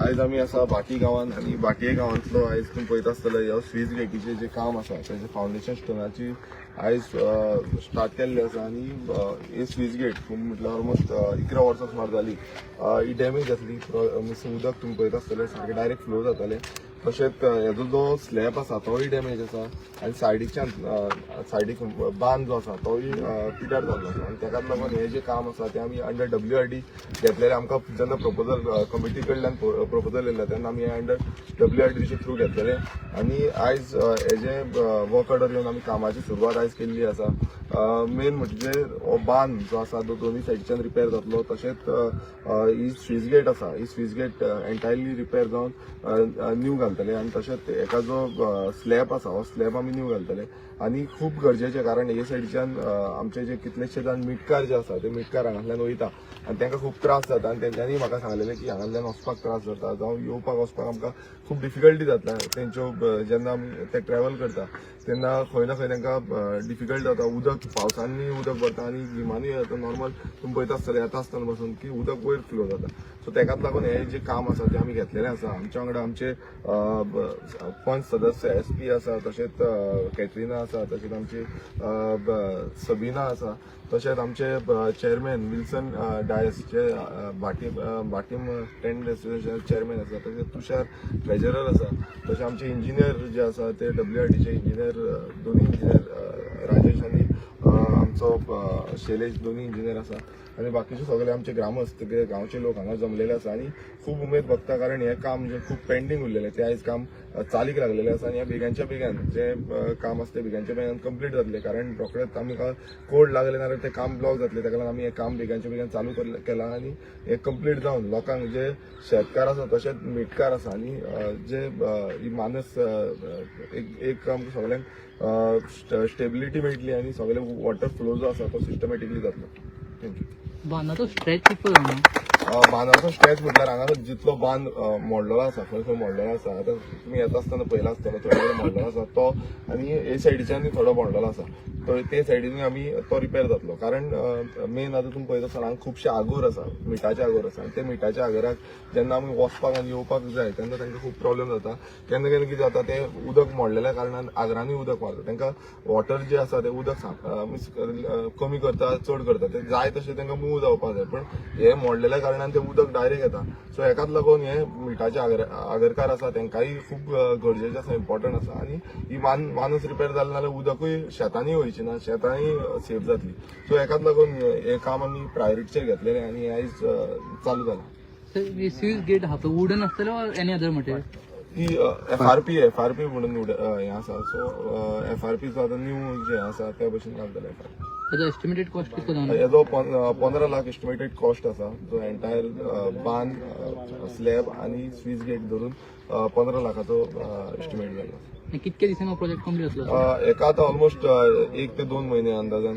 आयज आमी आसा भाटी गांवांत आनी भाटये गांवांतलो आयज तुमी पळयता आसतले ह्या स्विस गेटीचें जें काम आसा तेजें फावंडेशन स्टोनाची आयज स्टार्ट केल्लें आसा. आनी ही स्विस गेट म्हटल्यार ऑलमोस्ट 11 वर्सां सुमार जाली ही डॅमेज जातली. मीन्स उदक तुमी पळयता आसतले सारकें डायरेक्ट फ्लो जातालें. तशेंच हेजो जो स्लॅब आसा तोय डॅमेज आसा आनी सायडीच्यान सायडीक बांद जो आसा तोय पिड्ड्यार जाल्लो आसा. आनी तेकाच लागून हें जें काम आसा तें आमी अंडर डब्ल्यूआरडी घेतलेलें. आमकां जेन्ना प्रपोजल कमिटी कडल्यान प्रपोजल येयल्लें तेन्ना आमी अंडर डब्ल्यूआरडीचे थ्रू घेतलेलें आनी आयज हेजें वर्क ऑर्डर येवन आमी कामाची सुरवात आयज केल्ली आसा. मेन म्हणजे हो बांद जो आसा तो दोनूय सायडीच्यान रिपेर जातलो. तशेंच ही स्विस गेट आसा, ही स्विस गेट एंटायरली रिपेर जावन न्यू घालतले. आनी तशेंच हेका जो स्लॅब आसा हो स्लॅब आमी न्यू घालतले. आनी खूब गरजेचें, कारण हे सायडीच्यान आमचे जे कितलेशे जाण मिटकार जे आसा ते मिटकार हांगांतल्यान वयता आनी तांकां खूब त्रास जाता. आनी तेंच्यांनी म्हाका सांगलेलें की हांगांतल्यान वचपाक त्रास जाता जावं येवपाक वचपाक आमकां खूब डिफिकल्टी जाता तेंच्यो. जेन्ना आमी ते ट्रॅवल करता तेन्ना खंय ना खंय तांकां डिफिकल्ट जाता. उदक पावसांनी उदक भरता आनी गिमानूय आतां नॉर्मल तुमी पळयता आसतले येता आसतना पासून की उदक वयर फ्लो जाता. सो तेकाच लागून हें जें काम आसा तें आमी घेतलेलें आसा. आमच्या वांगडा आमचे पंच सदस्य एस पी आसा, तशेंच कॅटरिना आसा, तशेंच आमची सबिना आसा, तशेंच आमचे चेअरमॅन विल्सन डायस जे भाटी भाटीम टेंट एसोसिएशन चेअरमॅन आसा, तशेंच तुषार ट्रेजरर आसा, तशें आमचे इंजिनियर जे आसा ते डब्ल्यूआरडीचे इंजिनियर, दोनूय इंजिनियर राजेश आनी आमचो शैलेश, दोनूय इंजिनियर आसा. आनी बाकीचे सगळे आमचे ग्रामस्थ, गांवचे लोक हांगा जमलेले आसा आनी खूब उमेद भोगता, कारण हें काम जें खूब पेंडींग उरलेलें तें आयज काम चालीक लागलेलें आसा. आनी ह्या बेगांच्या बेगान जें काम आसा तें बेगांच्या बेगान कंप्लीट जातलें, कारण रोखडेच आमकां कोड लागले नाल्यार तें काम ब्लॉक जातलें. ताका लागून आमी हें काम बेगांच्या बेगान चालू केलां आनी हें कंप्लीट जावन लोकांक जे शेतकार आसा तशेंच मिटकार आसा आनी जे ही मानस एक एक आमकां सगळ्यांक स्टेबिलिटी मेळटली आनी सगळे वॉटर फ्लो जो आसा तो सिस्टमॅटिकली जातलो. Thank you. बांदाचो स्ट्रेच कितको जावना? बांदाचो स्ट्रेच म्हटल्यार हांगा जितलो बांद मोडलेलो आसा, खंय खंय मोडलेलो आसा, आतां तुमी येता आसतना पळयला आसतलो थोडे कडेन मोडलेलो आसा तो आनी हे सायडीच्यान थोडो मोडलेलो आसा तो ते सायडीन आमी तो रिपेर जातलो. कारण मेन आतां तुमी पळयता आसतना हांगा खुबशे आगोर आसा, मिठाचे आगोर आसा. आनी ते मिठाच्या आगोराक जेन्ना आमी वचपाक आनी येवपाक जाय तेन्ना तांकां खूब प्रॉब्लेम जाता. केन्ना केन्ना कितें जाता, तें उदक मोडलेल्या कारणान आगरांनी उदक मारता. तांकां वॉटर जें आसा तें उदक मीन्स कमी करता, चड करता, तें जाय तशें तांकां मूव जावपाक जाय, पण हें मोडलेल्या कारणान तें उदक डायरेक्ट येता. सो हेकाच लागून हे मिठाचे आगरकार आसा तांकांय खूब गरजेचें आसा, इम्पॉर्टंट आसा. आनी ही मानस रिपेर जालें जाल्यार उदकूय शेतांनी वयची ना, शेतांय सेफ जातली. सो हेकाच लागून हें काम आमी प्रायोरिटीचेर घेतलेलें आनी हें आयज चालू जालां. सर, ही स्विस गेट आहा तो वुडन आसतलो or any other material? He FRP म्हणून हें आसा. सो एफआरपीचो आतां न्यू जें आसा त्या भशेन घालतले एफआरपी. ताचो एस्टिमेटेड कॉस्ट कितको जावना? हेजो 15 लाख एस्टिमेटेड कॉस्ट आसा, जो एंटायर बांद, स्लॅब आनी स्विस गेट धरून 15 लाखाचो एस्टिमेट जाल्लो आसा. आनी कितके दिसांनी हो प्रोजेक्ट कंप्लीट जातलो? हेका आतां ऑलमोस्ट 1 ते 2 म्हयने अंदाजान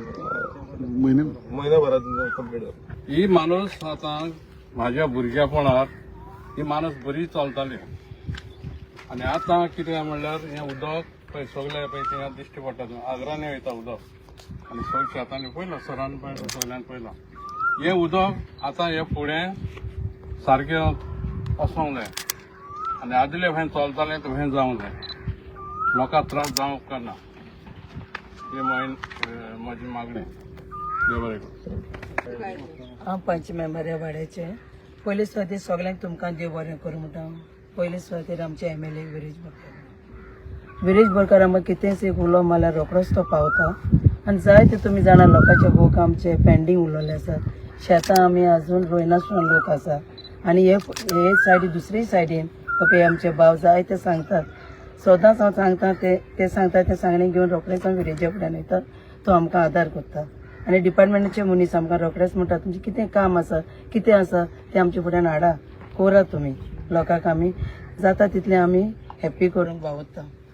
म्हयने. म्हयन्याभरात कंप्लीट जाता. ही माणूस आतां म्हाज्या भुरग्यापणार ही माणूस बरी चलताली आनी आतां कितें म्हणल्यार हें उदक पळय सगळें पळय थिंगा दिश्टी पडटा, आगरांनी वयता उदक आनी सगळ्या शेतांनी पळयलां सरान, पळयलां, सगळ्यान पळयलां. हें उदक आतां हे फुडें सारकें वचोंक जाय आनी आदले भशेन चलतालें ते भशेन जावंक जाय, लोकांक त्रास जावंक ना. ही म्हजी मागणी. देव बरें करूं. हांव पंच मेंबर ह्या वाड्याचे. पयले सुवातेर सगल्यांक तुमकां देव बरें करूं म्हणटा. पयले सुवातेर आमचे एमएलए विरेश बोरकार. विरेश बोरकार आमकां कितेंच एक उलो मारल्यार रोखडोच तो पावता. आनी जाय ते तुमी जाणा, लोकांचे भोव आमचे पेंडींग उरलेले आसात. शेतां आमी अजून रोयनासतना लोक आसा. आनी हे हे सायडी दुसरी सायडीन ओके आमचे भाव जाय ते सांगतात, सदांच हांव सांगता ते ते सांगता ते सांगणे घेवन रोखडेच हांव विरेजा फुड्यान वयता, तो आमकां आदार करता. आनी डिपार्टमेंटाचे मनीस आमकां रोखडेच म्हणटा, तुमचें कितें काम आसा, कितें आसा तें आमच्या फुड्यान हाडा, कोरा तुमी. लोकांक आमी जाता तितलें आमी हॅप्पी करूंक वावुरता.